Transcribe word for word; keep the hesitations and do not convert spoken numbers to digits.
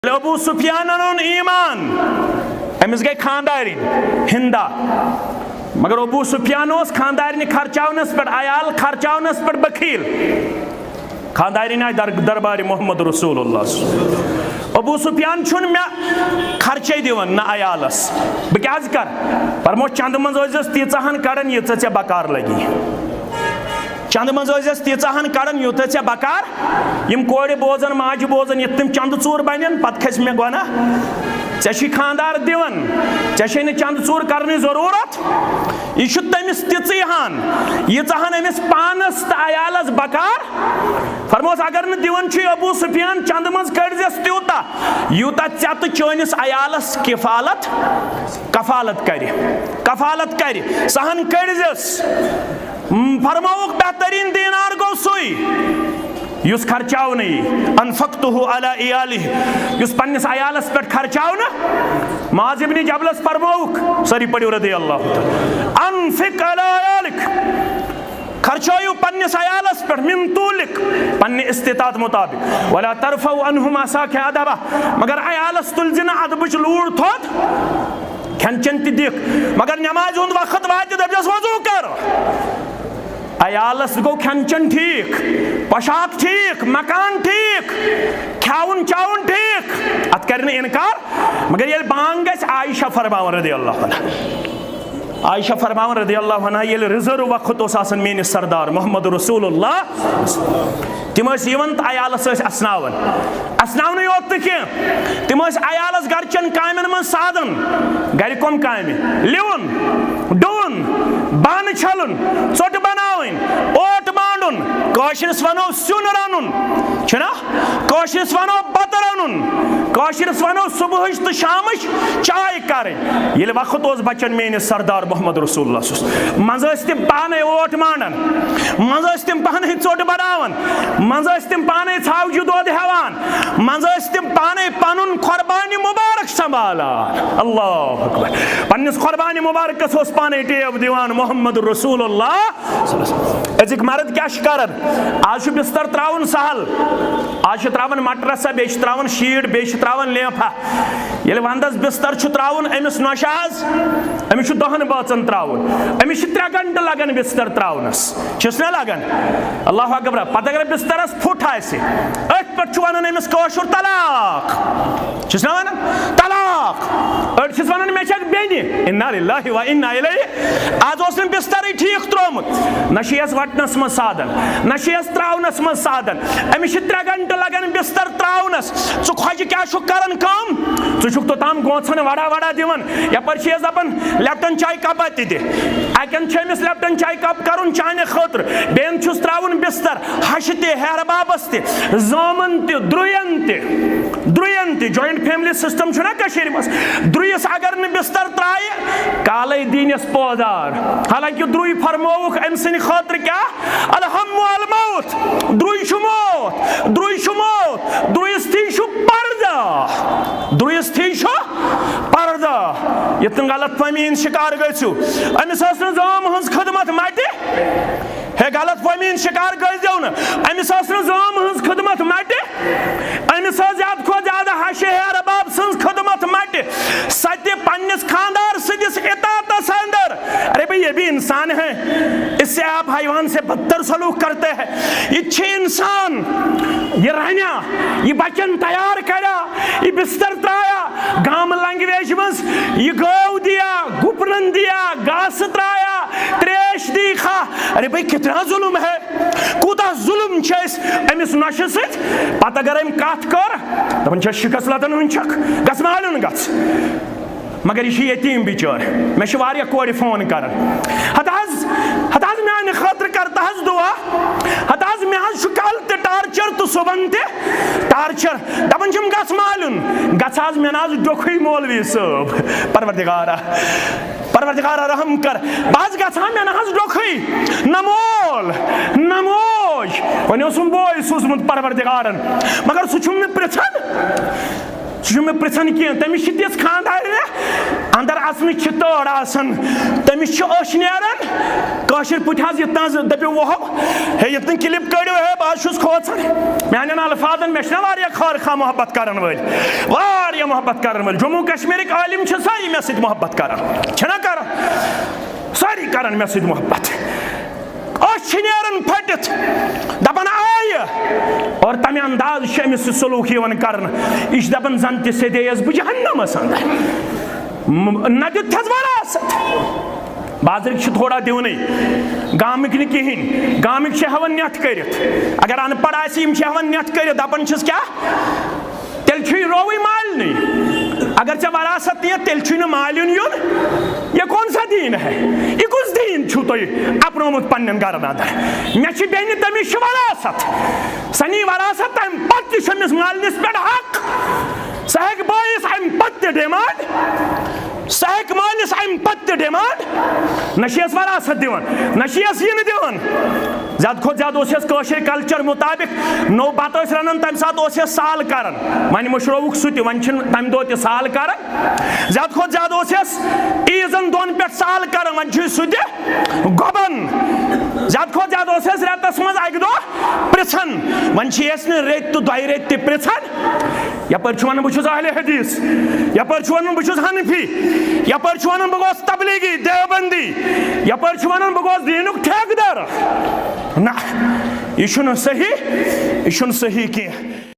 ییٚلہِ ابو سفیانن اوٚن ایمان، أمِس گٔے خانٛدارِنۍ ہندا۔ مگر ابو سفیان اوس خانٛدارنہِ خرچاونس پٮ۪ٹھ، عیال خرچاونس پٮ۪ٹھ بخیل۔ خانٛدارِنۍ آیہِ در-، دربارِ محمد رسول اللہ۔ ابو سفیان چھُنہٕ مےٚ خرچے دِوان نہ عیالس، بہٕ کیٛازِ کرٕ؟ فرمووُس، چندٕ منٛز ٲسۍزٮ۪س تیٖژاہ ہن کڑان، ییٖژاہ ژےٚ بکار لگی۔ چندٕ منٛز ٲسۍزٮ۪س تیٖژاہ ہن کڑان، یوٗتاہ ژےٚ بکار۔ یِم کورِ بوزن، ماجہِ بوزن، یِتھ تِم چندٕ ژوٗر بنن، پتہٕ کھسہِ مےٚ گۄناہ۔ ژےٚ چھُے خانٛدار دِوان، ژےٚ چھے نہٕ چندٕ ژوٗر کرنٕچ ضروٗرت۔ یہِ چھُ تٔمِس تِژٕے ہن، ییٖژاہ ہن أمِس پانس تہٕ عیالس بکار۔ فرموس، اگر نہٕ دِوان چھُے ابو سفیان، چندٕ منٛز کٔڑزٮ۪س تیوٗتاہ، یوٗتاہ ژےٚ تہٕ چٲنِس عیالس کفالت، کفالت کرِ، کفالت کرِ، سۄ ہن کٔڑزٮ۪س۔ فرمووُکھ، بہترین دینار گوٚو سُے یُس خرچاونہٕ یی، انفقتہ علی عیالہ، یُس پننِس عیالس پٮ۪ٹھ خرچاونہٕ۔ معاذ ابن جبلس فرمووُکھ، سٲری پٔرِو رضی اللہ تعالیٰ، انفق علی عیالک، خرچٲیِو پننِس عیالس پٮ۪ٹھ، من طولک، پننہِ استطاعت مطابق، ولا ترفعوا عنہم عصاک ادبہ، مگر عیالس تُلزِ نہٕ ادبٕچ لوٗر تھوٚد۔ کھٮ۪ن چٮ۪ن تہِ دِکھ، مگر نمازِ ہُنٛد وقت واتہِ، دٔپۍزٮ۪س، وضوٗ کر۔ عیالس گوٚو کھٮ۪ن چٮ۪ن ٹھیٖک، پۄشاک ٹھیٖک، مکان ٹھیٖک، کھٮ۪وُن چٮ۪وُن ٹھیٖک، اتھ کرِ نہٕ انکار۔ مگر ییٚلہِ بانگ گژھِ، عائشہ فرماوان رضی اللہ عنہا، عائشہ فرماوان رضی اللہ عنہا، ییٚلہِ ریزرو وقت اوس آسان میٲنِس سردار محمد رسول اللہ، تِم ٲسۍ یِوان تہٕ عیالس ٲسۍ اسناوان۔ اسناونٕے یوت نہٕ کینٛہہ، تِم ٲسۍ عیالس گرچٮ۪ن کامٮ۪ن منٛز سادن۔ گرِ کۄم کامہِ؟ لِوُن، ڈُوُن، بانہٕ چھلُن، ژوٚٹ بناوٕنۍ، اوٹ بانڈُن، کٲشرِس ونو سیُن رنُن، چھُنہ؟ کٲشرِس ونو بتہٕ رنُن۔ کٲشرِس ونو صبحٕچ تہٕ شامٕچ چاے کرٕنۍ۔ ییٚلہِ وقت اوس بچان میٲنِس سردار محمد رسول اللہ سُس، منٛزٕ ٲسۍ تِم پانے اوٹ مانڈان، منٛزٕ ٲسۍ تِم پانے ژوٚٹ بناوان، منٛزٕ ٲسۍ تِم پانے ژھاوجہِ دۄد ہٮ۪وان، منٛزٕ ٲسۍ تِم پانے پنُن قربانِ مبارک سنبھالان۔ اللہ اکبر۔ پننِس قربانِ مبارکس اوس پانے ٹیب دِوان محمد رسول اللہ۔ أزِکۍ مرد کیٛاہ چھِ کران؟ آز چھُ بستر تراوُن سہل، آز چھِ تراوان مٹرس، بیٚیہِ چھِ تراوان شیٖٹ، بیٚیہِ چھِ تراوان لیفا۔ ییٚلہِ ونٛدس بستر چھُ تراوُن أمِس نۄشہِ آز، أمِس چھُ دَہن بٲژن تراوُن، أمِس چھِ ترٛےٚ گنٹہٕ لگان بستر تراونس، چھِس نہ لگان؟ اللہ اکبر۔ پتہٕ اگر بسترس پھُٹ آسہِ، أتھۍ پٮ۪ٹھ چھُ ونان أمِس کٲشُر طلاق، چھِس نہ ونان؟ طلاق۔ أڑۍ چھِس ونان، مےٚ چھکھ بیٚنہِ، انا للہ و انا الیہ۔ آز اوس نہٕ بسترٕے ٹھیٖک ترٛوومُت، نہ چھِ یَس وَٹنَس منٛز سادَن، نہ چھِ یَس ترٛاونَس منٛز سادَن۔ أمِس چھِ ترٛےٚ گھنٹہٕ لَگان بستر ترٛاونَس۔ ژٕ خۄجہِ کیٛاہ چھُکھ کَران کٲم؟ ژٕ چھُکھ توٚتام گونٛژھَن وَڑا وَڑا دِوان، یَپٲرۍ چھِ یَس دَپان، لیپٹن چاے کَپا تہِ دِ۔ اَکٮ۪ن چھُ أمِس لیپٹن چاے کَپ کَرُن چانہِ خٲطرٕ، بیٚیَن چھُس ترٛاوُن بستر، ہَشہِ تہِ، ہیہَر بابَس تہِ، زامَن تہِ، درٛوین تہِ۔ درٛوین تہِ، جوائنٹ فیملی سسٹم چھُنہ کٔشیٖرِ منٛز، درٛویِس اگر نہٕ بستر ترٛایہِ، کالے دِنٮ۪س پودار۔ حالانکہ درٛوے فرمووُکھ أمۍ سٕنٛدِ خٲطرٕ کیٛاہ؟ الہم الموت، درٛوے چھُ موت، درٛوے چھُ موت، درٛویِس تھی چھُ پردہ، درٛویِس تھی چھُ پردہ۔ یِتھ کٔنۍ غلط فہمی ہِنٛد شکار گٔژھِو، أمِس ٲس نہٕ زٲم ہٕنٛز خدمت مٹہِ۔ ہے، غلط فہمی ہِنٛد شکار گٔژھۍزیو نہٕ۔ أمِس ٲس نہٕ زٲم ہٕنٛز خدمت مٹہِ، أمِس ٲس زیادٕ کھۄتہٕ زیادٕ ہشہِ ہیہَر باب سٕنٛز خدمت مٹہِ۔ سۄ تہِ پننِس خانٛدار سٕنٛدِس اطاعتس اندر۔ ارے بھائی، یہ بھی انسان ہے، اس سے آپ حیوان سے بدتر سلوک کرتے ہیں۔ یہ چھ انسان، یہ رنیا، یہ بچن تیار کریا، یہ بستر ترایا، گام لنگویج منٛز، یہ گٲو دیا، گُپنن دیا، گاسہٕ ترایا، تریش دی کھا۔ ارے بھائی، کتنا ظلم ہے، کوٗتاہ ظلم چھِ أسۍ أمِس نۄشہِ سۭتۍ۔ پتہٕ اگر أمۍ کتھ کٔر، دپان چھِ، شِکس لدن ہُنٛد چھکھ، گژھ مالیُن گژھ۔ مگر یہِ چھِ یتیٖم بِچٲر۔ مےٚ چھِ واریاہ کورِ فون کران، ہتہٕ حظ، ہتہٕ حظ میانہِ خٲطرٕ کر تہٕ حظ دُعا، ہتہٕ حظ مےٚ حظ چھُ کل تہِ ٹارچر تہٕ صُبحن تہِ ٹارچر۔ دپان چھِم، گژھ مالیُن، گژھ حظ، مےٚ نہ حظ ڈوکھٕے مولوی صٲب۔ پروردگارا، پروردگارا رحم کر، بہٕ حظ گژھٕ ہا، مےٚ نہ حظ ڈوکھٕے، نہ مول، نہ موج۔ وۄنۍ اوسُم بوے سوٗزمُت پروردگارن، مگر سُہ چھُم نہٕ پرژھان، سُہ چھُم نہٕ پرژھان کینٛہہ۔ تٔمِس چھِ تِژھ خانٛدارِنہِ، اندر اژنٕچ چھِ تٲر آسان، تٔمِس چھِ أچھ نیران۔ کٲشِر پٲٹھۍ حظ یِتھ نہٕ حظ دٔپِو وُہو، ہے یِتھ نہٕ کلپ کٔڑِو ہے، چھُس کھوژان میانٮ۪ن الفاظن، مےٚ چھِنہ واریاہ خارخواہ محبت کرن وٲلۍ، واریاہ محبت کرن وٲلۍ۔ جموں کشمیرٕکۍ عٲلم چھِ سٲری مےٚ سۭتۍ محبت کران، چھِنہ کران؟ سٲری کران مےٚ سۭتۍ محبت۔ أچھ چھِ نیران پھٔٹِتھ، دپان آیہِ۔ اور تمہِ انداز چھِ أمِس سۭتۍ سلوٗک یِوان کرنہٕ۔ یہِ چھِ دپان زن تہِ سیدے یَس بہٕ جہنمس اندر۔ م-، نہ دیُت چھَس وراثت۔ بازرٕکۍ چھِ تھوڑا دِونٕے، گامٕکۍ نہٕ کِہیٖنۍ۔ گامٕکۍ چھِ ہٮ۪وان نٮ۪ٹ کٔرِتھ۔ اگر ان پڑھ آسہِ، یِم چھِ ہٮ۪وان نٮ۪ٹ کٔرِتھ، دپان چھِس کیٛاہ؟ تیٚلہِ چھُے رووٕے مالنٕے۔ اگر ژےٚ وراثت نِیَتھ، تیٚلہِ چھُے نہٕ مالِیُن یُن۔ یہ کون سا دین ہے؟ یہ کُس دین چھُو تۄہہِ اپنومُت پننٮ۪ن گرن اندر؟ مےٚ چھِ بیٚنہِ، تٔمِس چھِ وراثت۔ سۄ نی وراثت، تمہِ پتہٕ تہِ چھُ أمِس مالنِس پٮ۪ٹھ حق۔ سۄ ہیٚکہِ بٲیِس امہِ پتہٕ تہِ ڈیمانڈ، سۄ ہیٚکہِ مٲلِس امہِ پتہٕ تہِ ڈیمانڈ۔ نہ چھِ یَس وراثت دِوان، نہ چھِ یَس یِنہٕ دِوان۔ زیادٕ کھۄتہٕ زیادٕ اوس یَس کٲشِر کلچر مُطابق نوٚو بتہٕ ٲسۍ رنان، تمہِ ساتہٕ اوس یَس سال کران۔ وۄنۍ مٔشرووُکھ سُہ تہِ، وۄنۍ چھِنہٕ تمہِ دۄہ تہِ سال کران۔ زیادٕ کھۄتہٕ زیادٕ اوس یَس عیٖزن دۄن پٮ۪ٹھ سال کران، وۄنۍ چھُ سُہ تہِ گۄبن۔ زیادٕ کھۄتہٕ زیادٕ اوس یَس رٮ۪تس منٛز اکہِ دۄہ پرژھان، وۄنۍ چھِ یَس نہٕ رٮ۪تۍ تہٕ دۄیہِ رٮ۪تۍ تہِ پرژھان۔ یپٲرۍ چھُ ونان بہٕ چھُس اہل حدیث، یپٲرۍ چھُ ونان بہٕ چھُس حنفی، یپٲرۍ چھُ ونان بہٕ گوس تبلیغی دیوبندی، یپٲرۍ چھُ ونان بہٕ گوس دینُک ٹھیکہٕ دار۔ نہ، یہِ چھُنہٕ صحیح، یہِ چھُنہٕ صحیح کینٛہہ۔